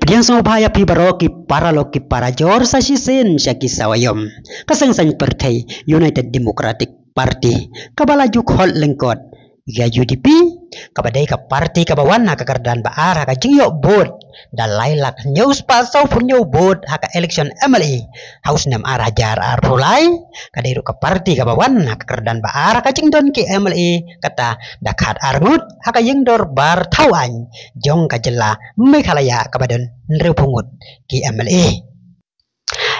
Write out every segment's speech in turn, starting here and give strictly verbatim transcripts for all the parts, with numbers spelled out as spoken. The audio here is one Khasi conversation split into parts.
Pdiang sngewbha ïa phi baroh ki paralok ki parajor sa shisien sha Ki Saw Aiom. Ka seng saiñ pyrthei United Democratic Party kaba la ju khot lyngkot ïa U D P, kaba dei ka party kaba wan ha ka kyrdan ba ar ha ka jingïoh vote da lai lak hynñiew spah saw phew hynñiew vote ha ka election M L A ha u snem ar hajar arphew lai. Ka dei ruh ka party kaba wan ha ka kyrdan ba ar ha ka jingdon ki M L A kata da khat ar ngut ha ka ïing dorbar thaw aiñ jong ka jylla Meghalaya kaba don hynriewphew ngut ki M L A.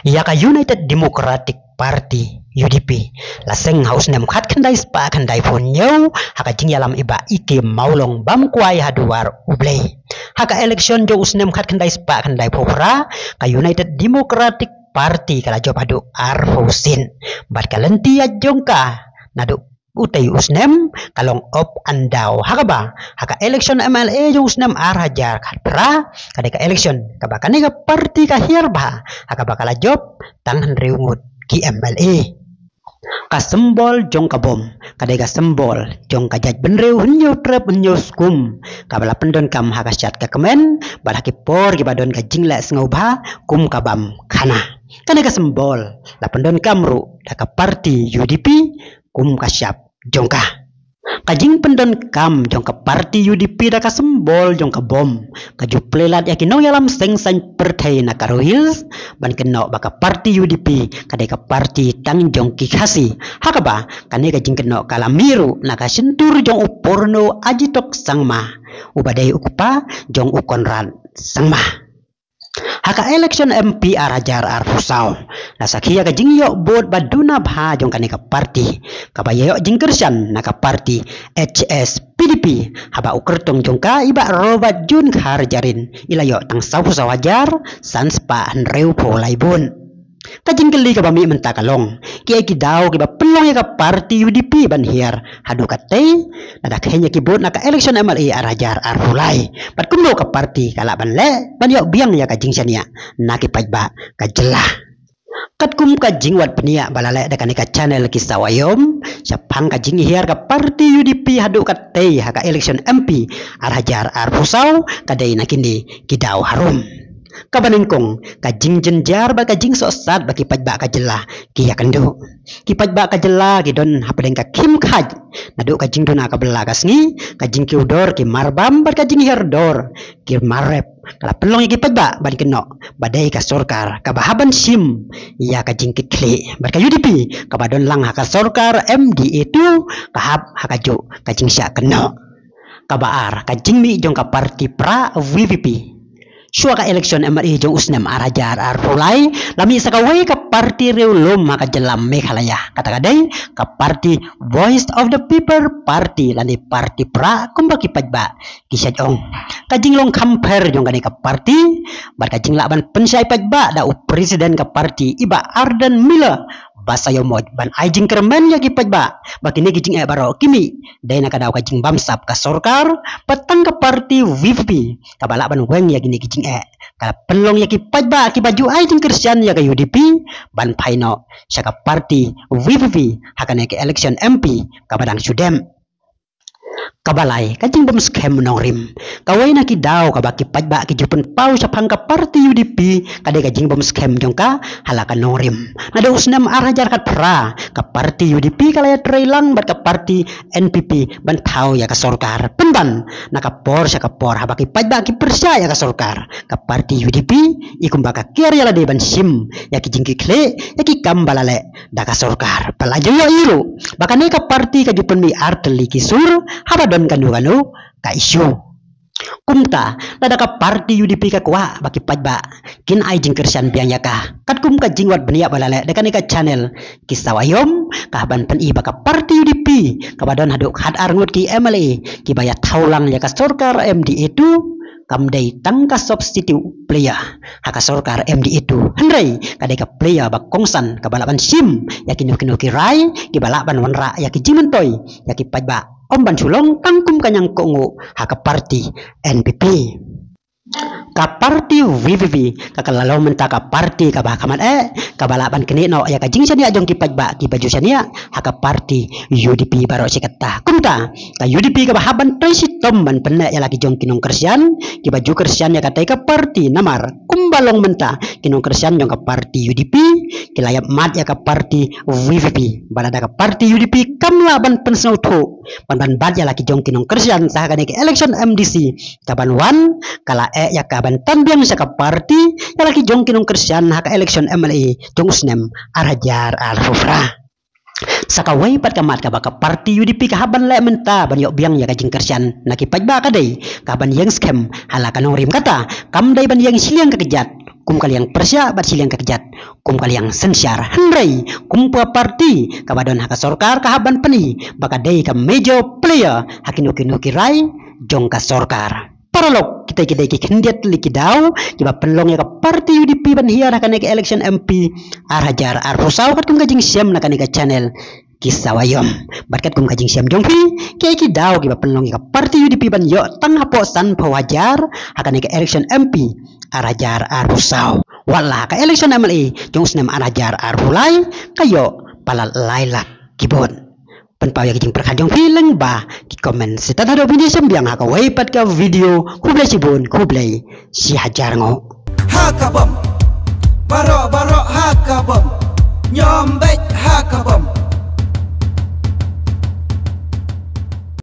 Ïa ka United Democratic Party, U D P, la seng ha u snem khatkhyndai spah khyndai phew hynñiew ha ka jingïalam i Bah E K Mawlong bam kwai ha duwar U Blei. Ha ka election jong u snem khatkhyndai spah khyndai phew phra, ka United Democratic Party ka la jop haduh arphew seat. Bad ka lynti ïaid jong ka naduh utei u snem ka long up and down, ha kaba ha ka election M L A jong u snem ar hajar khatphra, ka dei ka election kaba kane ka party ka hiar bha, ha kaba ka la jop tang hynriew ngut ki M L A. Ka symbol jong ka bom ka dei ka symbol jong ka jaitbynriew hynñiew trep hynñiew skum, kaba la pyndonkam ha ka shad ka kmen bad ha ki por kiba don ka jingleh sngewbha kum ka bam khana. Kane ka symbol la pyndonkam ruh da ka party U D P kum ka shap jong ka. Ka jingpyndonkam jong ka party U D P da ka symbol jong ka bom ka ju plie lad ïa ki nongïalam seng saiñ pyrthei na Garo Hills ban kynnoh ba ka party U D P ka dei ka party tang jong ki Khasi, ha kaba kane ka jingkynnoh ka la mih ruh na ka shyntur jong u Purno Agitok Sangma, uba dei u kpa jong u Conrad Sangma. Ha ka election M P ar hajar arphew saw, la sakhi ïa ka jingïoh vote ba duna bha jong kane ka party, kaba ïa ïoh jingkyrshan na ka party H S P D P, haba u kyrtong jong ka i Bah Robert June Kharjarin i la ïoh tang sawphew saw hajar san spah hynriewphew lai vote. Ka jingkylli kaba mih mynta ka long, kiei ki daw kiba pynlong ïa ka party U D P ban hiar haduh katei, lada kheiñ ïa ki vote na ka election M L A ar hajar arphew lai? Bad kumno ka party ka lah ban leh ban ïoh biang ïa ka jingshaniah na ki paidbah ka jylla? Katkum ka jingwad bniah ba la leh da kane ka channel Ki Saw Aiom shaphang ka jinghiar ka party U D P haduh katei ha ka election M P ar hajar arphew saw, ka dei na kine ki daw harum. Kaba nyngkong, ka jingjynjar bad ka jingsohsat ba ki paidbah ka jylla ki ïakynduh. Ki paidbah ka jylla ki don hapdeng ka khim khait naduh ka jingduna ka bylla ka sngi, ka jingkiew dor ki marbam bad ka jinghiar dor ki marrep ka la pynlong ïa ki paidbah ban kynnoh ba dei ka sorkar kaba hap ban shim ïa ka jingkitkhlieh. Bad ka U D P kaba don lang ha ka sorkar M D A two ka hap ha kajuh ka jingshah kynnoh. Kaba ar, ka jingmih jong ka party pra V P P. Shuwa ka election M L A jong u snem ar hajar arphew lai, la mih sa kawei ka party riewlum ha ka jylla Meghalaya, kata ka dei ka party Voice of the People Party lane party pra, kumba ki paidbah ki shait ong. Ka jinglong kham pher jong kane ka party bad ka jinglah ban pynshai paidbah da u president ka party i Bah Ardent Miller Basaiawmoit ban ai jingkyrmen ïa ki paidbah ba kine ki jingeh baroh ki mih dei na ka daw ka jingbamsap ka sorkar, bad tang ka party V P P kaba lah ban weng ïa kine ki jingeh. Ka la pynlong ïa ki paidbah kiba ju ai jingkyrshan ïa ka U D P ban phai noh sha ka party V P P ha kane ka election M P kaba dang shu dem. Kaba lai, ka jingbymskhem nongrim. Kawei na ki daw kaba ki paidbah ki ju pynpaw shaphang ka party U D P ka dei ka jingbymskhem jong ka ha la ka nongrim. Naduh u snem ar hajar khatphra, ka party U D P ka la ïatrei lang bad ka party N P P ban thaw ïa ka sorkar. Pynban na ka por sha ka por, haba ki paidbah ki pyrshah ïa ka sorkar, ka party U D P i kumba ka kiar ïa lade ban shim ïa ki jingkitkhlieh ïa ki kam ba la leh da ka sorkar. Ba la ju ïohi ruh ba kane ka party ka ju pynmih artylli ki sur haba don kano kano ka issue. Kumta, lada ka party U D P ka kwah ba ki paidbah kin ai jingkyrshan biang ïa ka, katkum ka jingwad bniah ba la leh da kane ka channel Ki Saw Aiom, ka hap ban pyni ba ka party U D P kaba don haduh khatar ngut ki M L A kiba ïathaw lang ïa ka sorkar M D A two, kam dei tang ka substitute player ha ka sorkar M D A two, hynrei ka dei ka player ba kongsan kaba lah ban shim ïa kino kino ki rai kiba lah ban wanrah ïa ki jingmyntoi ïa ki paidbah, ym ban shu long tang kum ka ñiangkohnguh ha ka party N P P. Ka party VPP ka ka la long mynta ka party kaba ha khmat eh, kaba lah ban knieh noh ïa ka jingshaniah jong ki paidbah kiba ju shaniah ha ka party UDP baroh shi katta. Kumta ka UDP kaba hap ban trei shitom ban pynneh ïa la ki jong ki nongkyrshan kiba ju kyrshan ïa katei ka party, namar kumba long mynta ki nongkyrshan jong ka party UDP ki la ïap mat ïa ka party VPP, bad lada ka party UDP kam lah ban pynsngewthuh ban ban bat ïa la ki jong ki nongkyrshan sha kane ka election MDC kaban wan, ka la eh ïa ka ban tan biang sha ka party ïa la ki jong ki nongkyrshan ha ka election MLA jong u snem ar hajar arphew phra. Sa kawei pat ka mat kaba ka party UDP ka hap ban leh mynta ban ïoh biang ïa ka jingkyrshan na ki paidbah ka dei ka ban ïeng skhem ha la ka nongrim. Kata kam dei ban ïeng shiliang ka kjat kum ka liang pyrshah bad shiliang ka kjat kum ka liang synshar. Hynrei kum ka party kaba don ha ka sorkar ka hap ban pyni ba ka dei ka major player ha kino kino ki rai jong ka sorkar. Paralok, kita ki dei ki khyndiat tylli ki daw kiba pynlong ïa ka party UDP ban hiar ha kane ka election MP ar hajar arphew saw, katkum ka jingshem na kane ka channel Ki Sawa Ïom. Bad katkum ka jingshem jong phi, ki dei ki daw kiba pynlong ïa ka party UDP ban ïoh tang hapoh sanphew hajar ha kane ka election MP ar hajar arphew saw. Wat la ha ka election MLA jong u snem ar hajar arphew lai ka ïoh palat lai lak ki vote. Pynpaw ïa ki jingpyrkhat jong phi lyngba ki comment section. Haduh ban ïashem biang ha kawei pat ka video, khublei shibun, khublei shihajar nguh. Ha ka bom. Baroh baroh ha ka bom. Ñiom beit ha ka bom.